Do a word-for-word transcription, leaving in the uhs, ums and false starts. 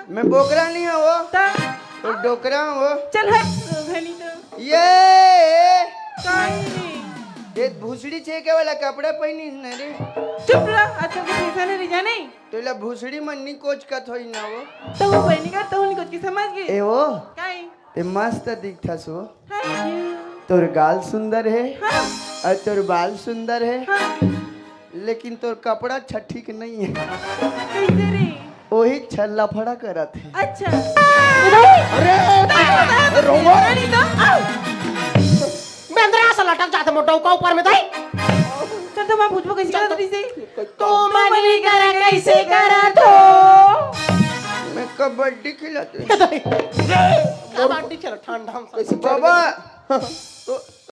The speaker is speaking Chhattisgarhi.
मैं बोकरा नहीं हूँ वो, त तो डोकरा हूँ वो। चल हट, घनी तो। ये काई नहीं। ये भूसड़ी छेके वाला कपड़ा पहनी है ना रे। चुप रह, अच्छा कुछ ऐसा नहीं रह जाने। तो ला भूसड़ी मन नहीं कोच कत होई ना वो। तो वो पहनी का तो उनको की समझ गई। ए वो, काई? ते मस्त दिखथस वो। Thank you। तोर गाल सुंदर है हाँ। और तोर बाल सुंदर है, हाँ। लेकिन तोर कपड़ा अच्छा ठीक नहीं है। कैसे रे? वही छल्ला फड़ा करत है। अच्छा। अरे, रोमा। अरे तो, आओ। मैं अंदर आ, साला लटक जाते मोटा का ऊपर में दाई। चल तो मैं पूछबो कैसे करत रही से? तो मनी करा कैसे करत हो? मैं कबड्डी खिलाते। कबड्डी खेल ठंडा में। कैसे बाबा? तो